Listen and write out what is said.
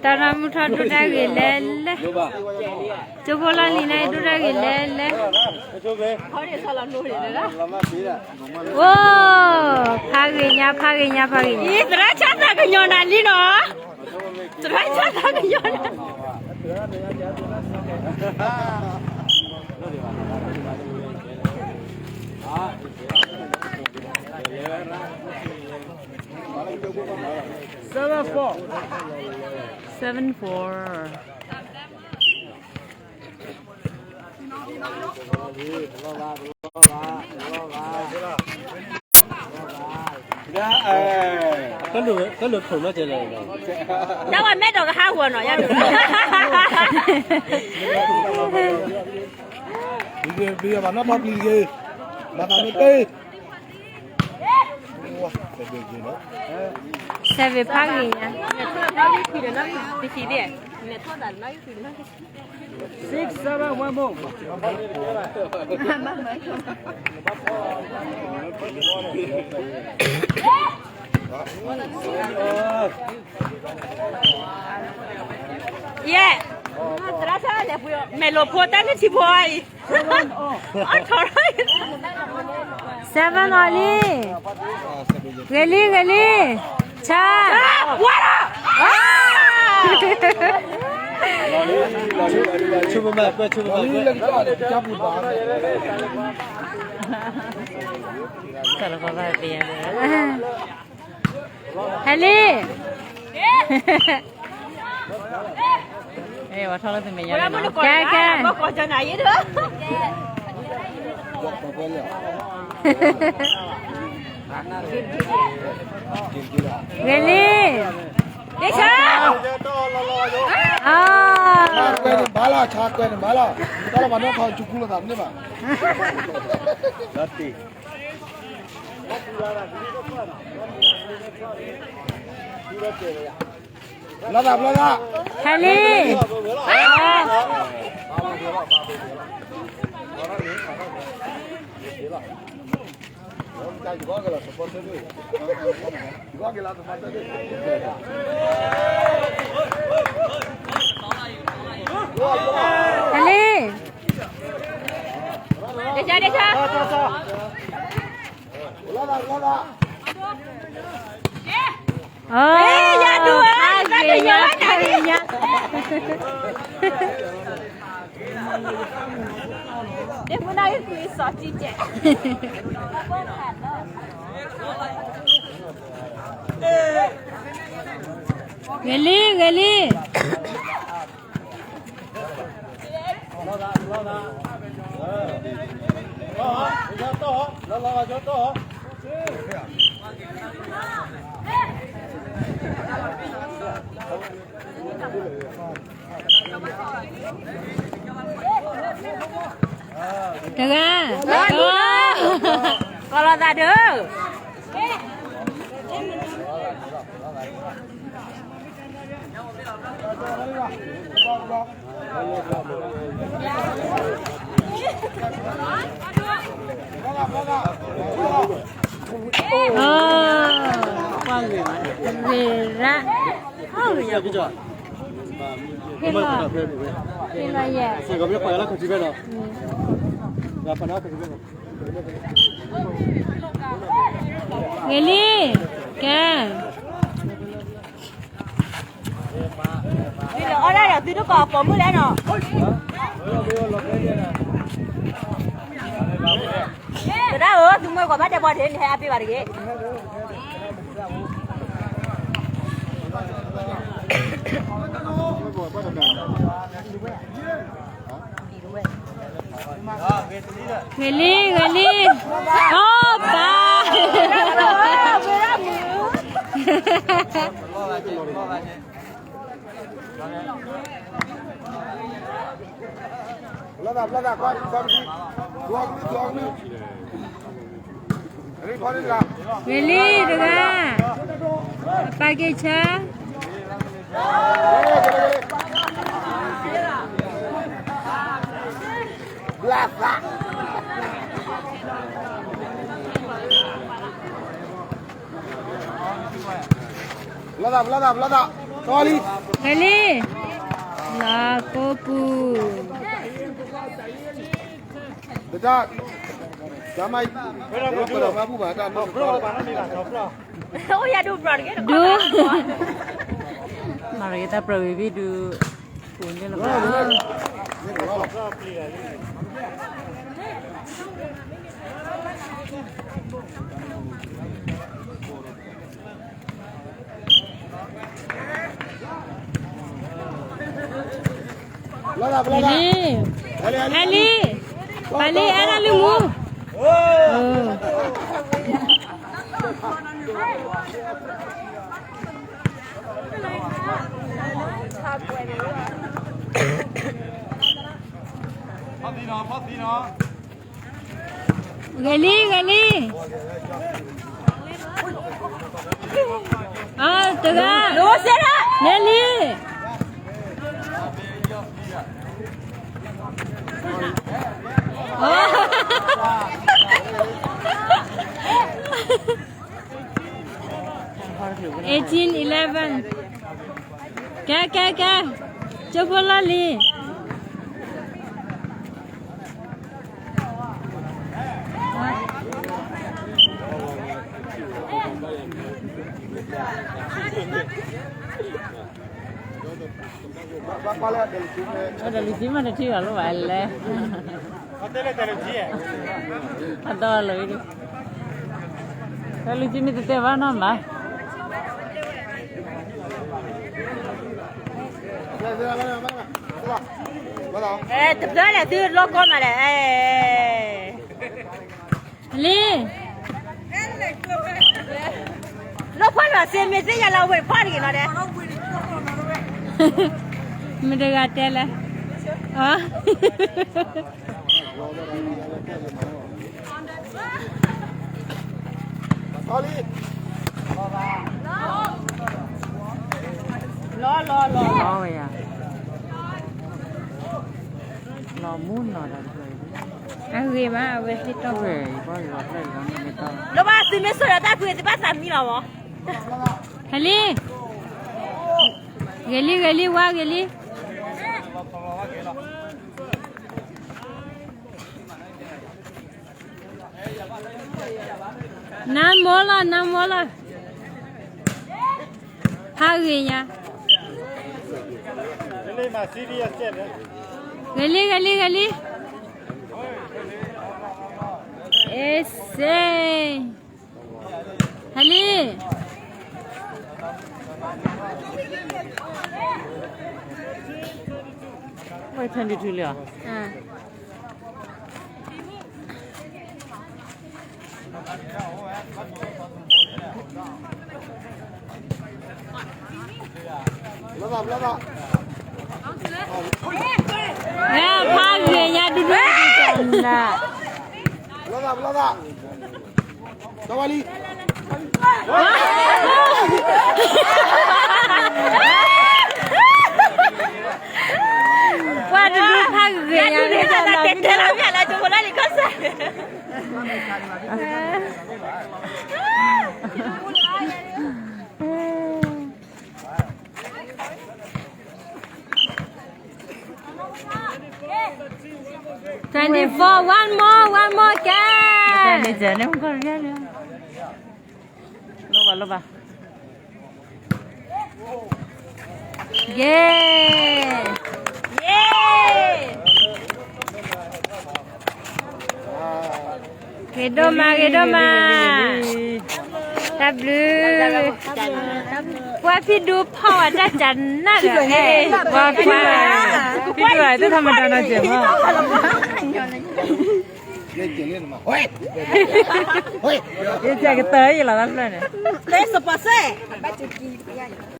တၢ်နၢမူထီၣ်ဒိၣ်တၢ်ဂ့ၤလဲၣ်လဲၣ်, ကၠိဖိလီၢ်လံၤန့ၣ်ဒိၣ်တၢ်ဂ့ၤလဲၣ်လဲၣ်. အိၣ်, ဖးဂ့ၤညါ ဖးဂ့ၤညါ ဖးဂ့ၤညါ, သရၣ်ဆၣ်သးကညီၤနၤလံနီၤ, သရၣ်ဆၣ်သးကညီၤနၤ. Seven four. Seven four. တၢ်ဝဲမဲာ်ဒီးကဟးဂီၤနီၤ, ယၤဒိၣ်, ပျံၤတဂ့ၤ, ဘၣ်နီၣ်ထီၣ်ပျံၤတဂ့ၤ, ဘၣ်သးမ့ၢ်တ့, စဲးဘ့းဖးဂ့ၤညါ. Six, seven, one more. Yeah. မဲာ်လိာ်ဖိတၢ်နုၢ်ထံဖိအံၤ, အီၣ်ထီၣ်, seven အီၤလံ, ဂ့ၤလံ ဂ့ၤလံ, ဆၢ, ဝါလီၤ, ဆိမမၢ်ကွဲ ဆိမမၢ်ကွဲ, တၢ်လီၤပှၤဘၣ်ပယၤ, ဟဲလံ. အဲ ဝဲထီၣ်လၢသူမဲာ်ညါ, ကဲ ကဲ, ဂ့ၤလံ, ဆါ, ဘၣ်လီၤ ဆါကွဲန့ၣ်ဘၣ်လီၤ, တၢ်လီၤပှၤနီၣ်ထီၣ် ကၠူကူလိာ်သးန့ၣ်ဘၣ်. လီၤသး လီၤသး, ဟဲလံ, ဟဲလံ. အိ ဖးဂ့ၤညါ ဖးဂ့ၤညါ. ဂ့ၤလံ ဂ့ၤလံ. တဂၤ, ကီၤလီၤသးဒၢး. အိ ဂ့ၤရၣ်, ဟ့ၣ်လီၤယဲၢ်. ဂ့ၤလံ, ကဲ. ဒ်လဲၣ်အီၣ်ဒၣ်ဒီးသုတကိးပိာ်မုၣ်လဲၣ်နီၤ. သရၣ်ဧၢ, သုမွဲကိးဘၣ်တဲပှၤတဟ့ၣ် နဟဲအါပ့ၢ်ဘၣ်တဂ့ၤ. ဂ့ၤလံ ဂ့ၤလံ, အိ ပၢ်. ဂ့ၤလံတဂၤ, အပၢ်က့ၤဆါ. ဘျါသး. လီၤသး လီၤသး လီၤသး ကလံၤ လီၤကိးပူၤ တဒါ ကမၤ ပဒီမါဘူၣ်ဘၣ်တၢ် ဒိ မၤရဂ့ၤတၢ်ပြၢဝံၤဘံဒုး ပူၤန့ၣ်လီၤဘၣ် လီၤသး လီၤသး ဟဲလံ ဟဲလံ ပှၤလံ အဲၣ်ဒၣ်လံမူ ဂဲၤလံ ဂဲၤလံ အတဂၤ နဲလံ eighteen eleven ကဲ ကဲ ကဲ ကၠိဖိလီၢ်လံၤ အတလူၤကံမးတထံၣ်ဘၣ်လီၤဘၣ်လဲၣ် အတလူၤကံမ့ၢ်တတဲဘၣ်နီၢ်မး တဖျၢၣ်လဲၣ်သုလိၣ်ကီမးလဲၣ် လံ လီၢ်ဖီၣ်လီၤစ့မ့ၢ်သ့ၣ်ညါလီၤဝဲဖီၣ်တဂ့ၤနီၤဒဲး မတၤတဂၤတဲလဲၣ် လီၤလီၤလီၤ လီၤမူနီၤဒီး အဂ့ၤမး အဝဲဟ့ၣ်တီၢ်ဝဲ လၢဘၣ်သုမ့ၢ်စိာ်ဒီးတၢ်ဖုးသုဘၣ်သးမံလီၤမး ဟဲလံ ဂ့ၤလံ ဂ့ၤလံ ဝါဂ့ၤလံ နါမိၢ်လီၤ နါမိၢ်လီၤ ဖးဂ့ၤညါ ဂ့ၤလံ ဂ့ၤလံ ဂ့ၤလံ အ့စ့ ဟဲလံ ဝဲထၢၣ်ဒုးထူလံဧါ ဖးဂ့ၤညါဒုဒုနၤ ပှၤတဒုဖးဂ့ၤညါ တဲလီၤမ့ၢ်လၢကၠိဖိလၢလံၤကီၢ်စဲၣ် Twenty-four, one more, one more, ကဲ လီၤဘၣ် လီၤဘၣ် ယ့ ယ့ ဂ့ၤဒိၣ်မး ဂ့ၤဒိၣ်မး တၢ်ဘျုး ပှၤဖံးဒူဖီၣ်ဝဲတၢ်ကနၣ်ဒီး ပှၤဖံးဒူ ဖံးဒူတၢ်ထီၣ်မတၤနီၤစဲးမီၤ ယကတၢၢ်ယလီၤတၢ်ဖျၢၣ်န့ၣ် စပစဲ